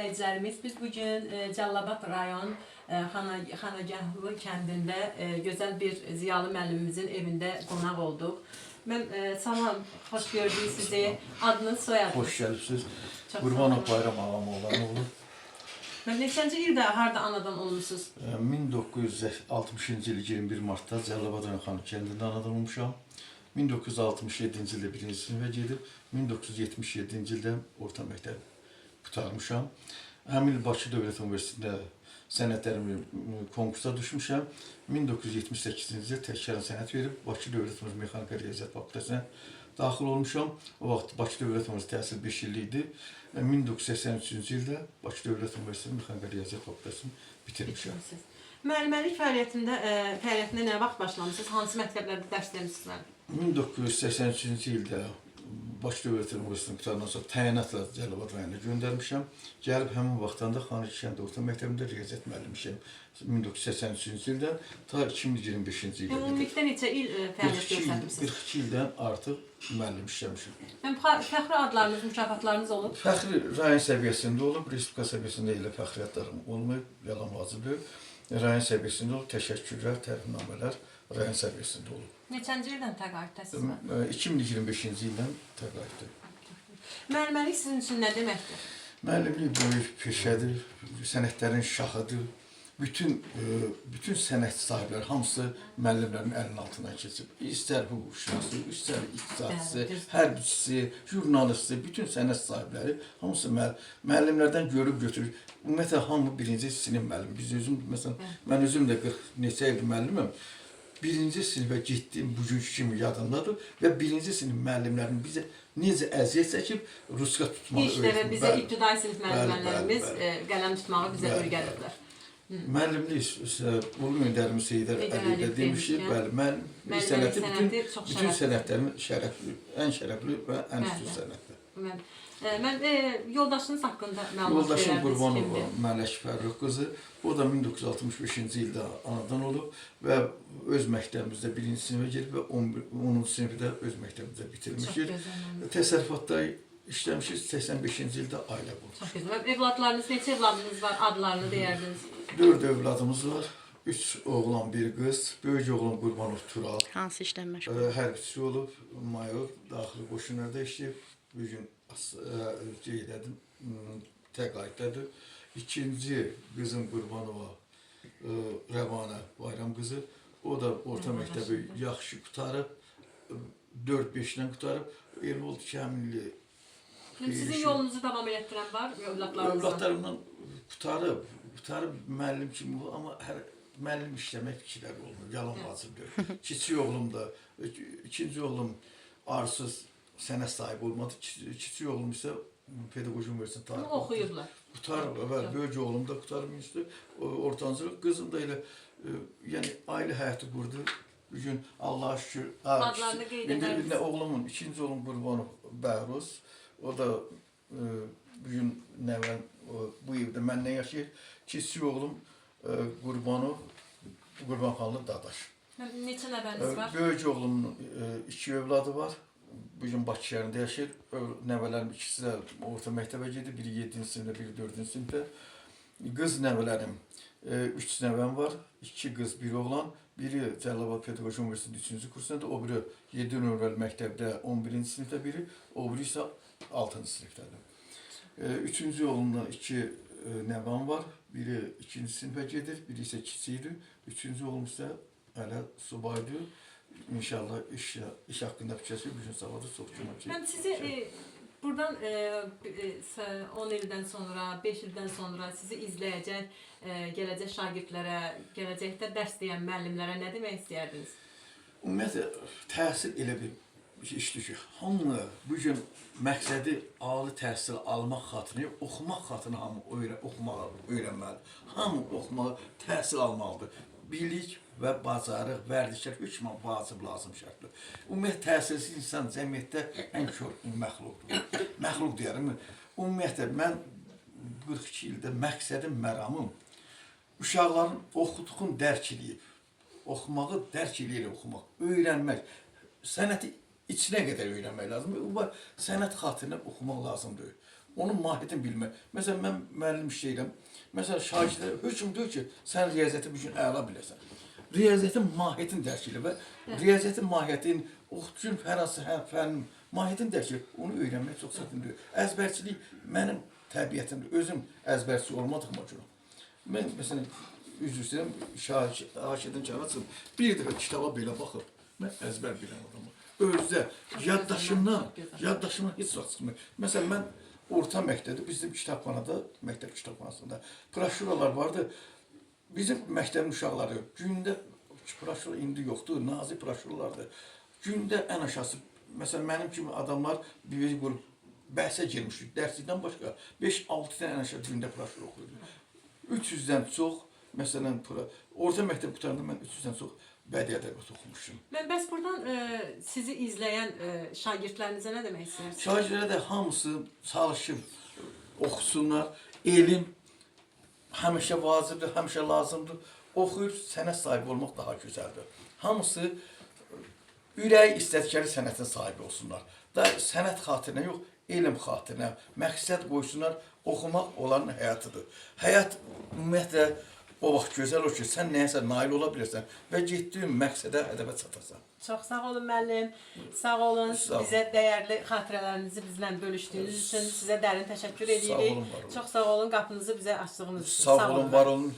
izləyicilərimiz, biz bu gün Cəlilabad rayon Xanagahlı kəndində gözəl bir ziyalı müəllimimizin evində qonaq olduq. Mən salam, xoş gördük sizi. Adınız, soyadınız? Xoş gəlibsiz. Çox Qurbanov sağ olun. Bayram Ağamoğlanoğlu. Mən neçənci ildə harda anadan olmusunuz? 1960-cı il 21 martda Cəlilabad rayon Xanı kəndində anadan olmuşam. 1967-ci ildə birinci sinifə gedib, 1977-ci ildə orta məktəb qurtarmışam. Həmin il Bakı Dövlət Universitetində sənədlərimi konkursa düşmüşəm. 1978-ci ildə təkrar sənəd verib Bakı Dövlət Universiteti Mexanika Riyaziyyat Fakültəsinə daxil olmuşam. O vaxt Bakı Dövlət Universiteti təhsil 5 illik idi. 1983-cü ildə Bakı Dövlət Universiteti Mexanika Riyaziyyat Fakültəsini bitirmişəm. Bitirmisiniz. Müəlliməlik fəaliyyətində fəaliyyətinə nə vaxt başlamısınız? Hansı məktəblərdə dərs demisiniz müəllim? 1983-cü ildə Bakı Dövlət Universitetini qurtarandan sonra təyinatla Cəlilabad rayonuna göndərmişəm. Gəlib həmin vaxtdan da Xanıcı kəndi orta məktəbində riyaziyyat müəllimişəm. 1983-cü ildən ta 2025-ci ilə qədər. Ümumilikdə neçə il fəaliyyət 42 il, göstərmisiniz? 42 ildən artıq müəllim işləmişəm. Mən fəxri adlarınız, mükafatlarınız olub? Fəxri rayon səviyyəsində olub, respublika səviyyəsində elə fəxri adlarım olmayıb, yalan vacib deyil. Rayon səviyyəsində olub, təşəkkürlər, tərifnamələr rayon səviyyəsində olub. Neçənci ildən təqaüddəsiniz müəllim? 2025-ci ildən təqaüddür. Müəlliməlik sizin üçün nə deməkdir? Müəllimlik böyük peşədir, sənətlərin şahıdır. Bütün sənət sahibləri hamısı müəllimlərin əlinin altından keçib. İstər hüquqşünası, istər iqtisadçısı, Bəli, düzdür. hərbiçisi, jurnalisti, bütün sənət sahibləri hamısı müəllimlərdən görüb götürür. Ümumiyyətlə hamı birinci sinif müəllimi. Biz özüm məsələn mən özüm də 40 neçə ildir müəlliməm. Birinci sinifə getdiyim bugünkü kimi yadımdadır və birinci sinif müəllimlərin bizə necə əziyyət çəkib ruska tutmağı İlk dəfə öyrətmə. bizə Bəli. ibtidai sinif Bəli, müəllimlərimiz bəli, bəli. qələm tutmağı bizə Bəli, öyrədiblər. Müəllimlik isə ulu öndərimiz Heydər Heydər Əliyev də Əliyev demişdi, demişkən, bəli, müəllimlik müəllimlik sənəti bütün sənəti çox bütün şərəfli. sənətlərin şərəfli, ən şərəfli və ən üstün Bəli. sənətdir. Mən, mən yoldaşınız haqqında məlumat Yoldaşım verərdiniz Qurbanova kimdir? Mələk Fərrux qızı, o da 1965-ci ildə anadan olub və öz məktəbimizdə birinci sinifə gedib və 11 10-cu sinifi də öz məktəbimizdə Çox bitirmişik. gözəl müəllim. Təsərrüfatda işləmişik, 85-ci ildə ailə qurduq. Çox gözəl. Mən Evladlarınız, neçə evladınız var? Adlarını deyərdiniz. 4 övladımız var. 3 oğlan, bir qız. Böyük oğlum Qurbanov Tural. Hansı işlə məşğul? Hərbiçi olub, mayor, daxili qoşunlarda işləyib. Bu gün şeydədir, təqaüddədir. İkinci qızım Qurbanova Rəvanə Bayram qızı. O da orta məktəbi yaxşı qurtarıb, 4-5-dən qurtarıb. Elə oldu ki, həmin ili Mənim Sizin xeyir yolunuzu davam elətdirən var övladlarınızdan? Övladlarımdan qurtarıb müəllim kimi, amma hər müəllim işləmək fikirləri olmur. Yalan vacib deyil. Kiçik oğlum da, ikinci oğlum arsız sənət sahibi olmadı. Kiçik oğlum isə pedaqoji universitetini Bunu tarix oxuyublar. Qurtarıb, bəli, böyük oğlum da qurtarıb institutu, ortancıl qızım da elə yəni ailə həyatı qurdu. Bu gün Allaha şükür. Adlarını qeyd indi, edər indi oğlumun, ikinci oğlum Qurbanov Bəhruz. O da bu gün nəvəm bu evdə mənlə yaşayır. Kiçik oğlum Qurbanov Qurbanxanlı Dadaş. Mən Neçə nəvəniz var? Böyük oğlumun iki övladı var. Bu gün Bakı şəhərində yaşayır. Nəvələrim ikisi də orta məktəbə gedir. Biri 7-ci sinifdə, biri 4-cü sinifdə. Qız nəvələrim, üç nəvəm var. İki qız, bir oğlan. Biri Cəlilabad Pedaqoji Universitetinin 3-cü kursunda, o biri 7 nömrəli məktəbdə 11-ci sinifdə biri, o biri isə 6-cı sinifdədir. Üçüncü oğlumdan iki nəvəm var. Biri ikinci sinifə gedir, biri isə kiçikdir. Üçüncü oğlum isə hələ subaydır. İnşallah iş haqqında fikirləşir. Bu gün savadı çox kömək Mən sizi buradan 10 ildən sonra, 5 ildən sonra sizi izləyəcək gələcək şagirdlərə, gələcəkdə dərs deyən müəllimlərə nə demək istəyərdiniz? Ümumiyyətlə təhsil elə bir işdir ki, hamı bu gün məqsədi ali təhsil almaq xatirinə, oxumaq xatirinə hamı oxumağı öyrənməlidir. Hamı oxumağı, təhsil almalıdır. Bilik və bacarıq, vərdişlər hökmən vacib lazım şərtdir. Ümumiyyətlə təhsilsiz insan cəmiyyətdə ən kör məxluqdur. Məxluq deyərəm. Ümumiyyətlə mən 42 ildə məqsədim, məramım uşaqların oxuduğunu dərk eləyib, oxumağı dərk eləyərək oxumaq, öyrənmək, sənəti içinə qədər öyrənmək lazımdır. Bu sənət xatirinə oxumaq lazım deyil. Onun mahiyyətini bilmək. Məsələn, mən müəllim işləyirəm. Məsələn, şagirdlərə hökm deyir ki, sən riyaziyyatı bu gün əla biləsən. Riyaziyyatın mahiyyətini dərk elə və riyaziyyatın mahiyyətini, oxutucun hər hansı fənin mahiyyətini dərk elə. Onu öyrənmək çox çətindir. Əzbərçilik mənim təbiətimdir. Özüm əzbərçi olmadığıma görə. Mən məsələn üzr istəyirəm, şahidin kənara çıxım. Bir dəfə kitaba belə baxıb, mən əzbər bilən adamam. Özdə yaddaşımdan, yaddaşımdan heç vaxt çıxmır. Məsələn, mən orta məktəbdə, bizim kitabxanada, məktəb kitabxanasında broşuralar vardı. Bizim məktəbin uşaqları gündə broşura indi yoxdur, nazik broşuralardır. Gündə ən aşağısı, məsələn, mənim kimi adamlar bir qrup bəhsə girmişdik. Dərslikdən başqa 5-6 dənə ən aşağı gündə broşur oxuyurduq. 300-dən çox, məsələn, orta məktəb qurtaranda mən 300-dən çox bədii ədəbiyyat oxumuşum. Mən bəs buradan sizi izləyən şagirdlərinizə nə demək istəyirsiniz? Şagirdlərə də hamısı çalışıb oxusunlar. Elm həmişə vacibdir, həmişə lazımdır. Oxuyub sənət sahibi olmaq daha gözəldir. Hamısı ürəyi istədikləri sənətin sahibi olsunlar. Da sənət xatirinə yox, elm xatirinə məqsəd qoysunlar. Oxumaq onların həyatıdır. Həyat ümumiyyətlə o vaxt gözəl olur ki, sən nəyəsə nail ola bilirsən və getdiyin məqsədə, hədəfə çatasan. Çox sağ olun müəllim. Sağ olun. Sağ olun. Bizə dəyərli xatirələrinizi bizlə bölüşdüyünüz üçün sizə dərin təşəkkür Sağ edirik. olun, var olun. Çox sağ olun qapınızı bizə açdığınız üçün. Sağ olun, var olun.